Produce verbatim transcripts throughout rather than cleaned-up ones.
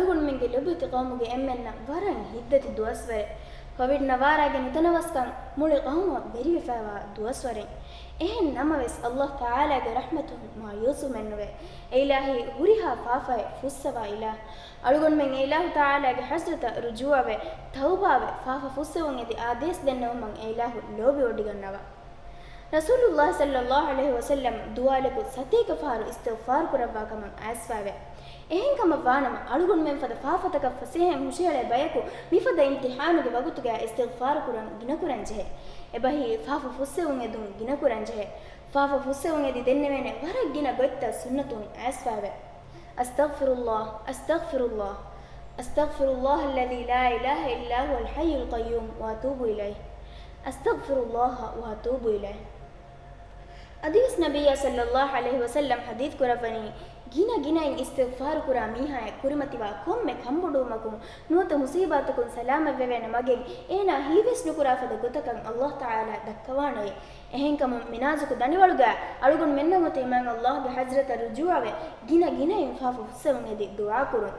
އަޅުގަނޑުމެންގެ ލޮބުވެތި ޤައުމުގެ އެންމެންނަށް ވަރަށް ހިތްދަތި ދުވަސްވަރެއް. ކޮވިޑް ނަވާރާގެ ނުތަނަވަސްކަން މުޅި ޤައުމަށް ވެރިވެފައިވާ ދުވަސްވަރެއް. އެހެން ނަމަވެސް، ﷲ ތަޢާލާގެ ރަޙްމަތުން މާޔޫސްވުމެއްނުވޭ. އެއިލާހީ ހުރިހާ ފާފައެއް ފުއްސަވާ އިލާހު. އަޅުގަނޑުމެން އެއިލާހު ތަޢާލާގެ ޙަޟްރަތަށް ރުޖޫޢަވެ، ތައުބާވެ، ފާފަ ފުއްސެވުން އެދި އާދޭސް ދެންނެވުމަށް އެއިލާހު ލޯބިވޮޑިގަންނަވާ. ރަސޫލުﷲ ޞައްލަﷲ ޢަލައިހި ވަސައްލަމް ދުވާލަކު ސަތޭކަ ފަހަރު އިސްތިޣްފާރު ކުރައްވާ ކަމަށް އައިސްފައެވެ. އެހެންކަމަށް ވާނަމަ، އަޅުގަނޑުމެން ފަދަ ފާފަތަކަށް ފަސޭހައިން ހުށަހެޅޭ ބަޔަކު މިފަދަ އިމްތިޙާނުގެ ވަގުތުގައި އިސްތިޣްފާރު ކުރަން ގިނަކުރަން ޖެހޭ. އެބަހީ، ފާފަ ފުއްސެވުން އެދުން ގިނަކުރަން ޖެހޭ. ފާފަ ފުއްސެވުން އެދި ދެންނެވޭނެ ވަރަށް ގިނަ ގޮތްތައް ސުންނަތުން އައިސްފައެވެ. أستغفر الله، أستغفر الله، أستغفر الله الذي لا إله إلا هو الحي القيوم وأتوب إليه. أستغفر الله وأتوب إليه. އަދިވެސް ނަބިއްޔާ ޞައްލަﷲ ޢަލައިހި ވަސައްލަމް ޙަދީޘް ކުރައްވަނީ، ގިނަ ގިނައިން އިސްތިޣްފާރު ކުރާ މީހާއަށް ކުރިމަތިވާ ކޮންމެ ކަންބޮޑުވުމަކުން ނުވަތަ މުޞީބާތަކުން ސަލާމަތްވެވޭނެ މަގެއް އޭނާ ހީވެސް ނުކުރާ ފަދަ ގޮތަކަށް ﷲ ތަޢާލާ ދައްކަވާނެޔޭ. އެހެންކަމުން މި ނާޒުކު ދަނޑިވަޅުގައި އަޅުގަނޑުމެންނަށް އޮތީ މާތް ﷲ ގެ ޙަޟްރަތަށް ރުޖޫޢަވެ، ގިނަ ގިނައިން ފާފަ ފުއްސެވުން އެދި ދުޢާ ކުރުން.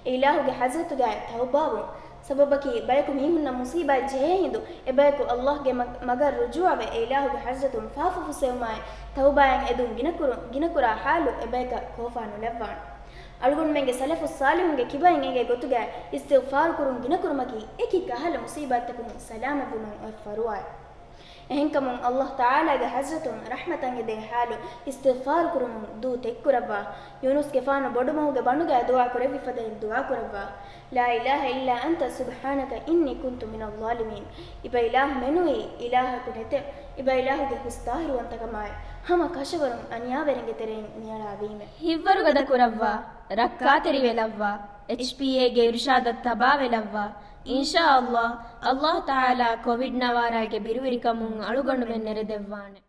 އެ އިލާހުގެ ޙަޟްރަތުގައި ތައުބާވުން. ސަބަބަކީ، ބަޔަކު މީހުންނަށް މުޞީބާތް ޖެހޭ ހިނދު، އެބަޔަކު ﷲ ގެ މަ-، މަގަށް ރުޖޫޢަވެ، އެ އިލާހުގެ ޙަޟްރަތުން ފާފަ ފުއްސެވުމާއި، ތައުބާއަށް އެދުން ގިނަކުރު-، ގިނަކުރާ ޙާލު އެބަޔަކަށް ކޯފާ ނުލައްވާނެ. އަޅުގަނޑުމެންގެ ސަލަފުއް ޞާލިޙުންގެ ކިބައިން އެނގޭ ގޮތުގައި އިސްތިޣްފާރު ކުރުން ގިނަކުރުމަކީ އެކި ކަހަލަ މުޞީބާތްތަކުން ސަލާމަތްވުމަށް އޮތް ފަރުވާއެއް. އެހެންކަމުން ﷲ ތަޢާލާގެ ޙަޟްރަތުން ރަޙްމަތަށް އެދޭ ޙާލު އިސްތިޣްފާރު ކުރުމުން ދޫ ތެއްކުރައްވާ. ޔޫނުސްގެފާނު ބޮޑުމަހުގެ ބަނޑުގައި ދުޢާ ކުރެއްވި ފަދައިން ދުޢާ ކުރައްވާ. لا إله إلا أنت سبحانك إني كنت من الظالمين. އިބަ އިލާހު މެނުވީ އިލާހަކު ނެތެވެ. އިބަ އިލާހުގެ ހުސް ޠާހިރުވަންތަކަމާއި، ހަމަ ކަށަވަރުން އަނިޔާވެރިންގެ ތެރެއިން ނިޔަޅާވީމެވެ. ހިތްވަރުގަދަ ކުރައްވާ، ރައްކާތެރިވެލައްވާ، އެޗްޕީއޭގެ އިރުޝާދަށް ތަބާވެލައްވާ. އިންޝާﷲ، ﷲ ތަޢާލާ ކޮވިޑް ނަވާރާގެ ބިރުވެރިކަމުން އަޅުގަނޑުމެން ނެރެދެއްވާނެ.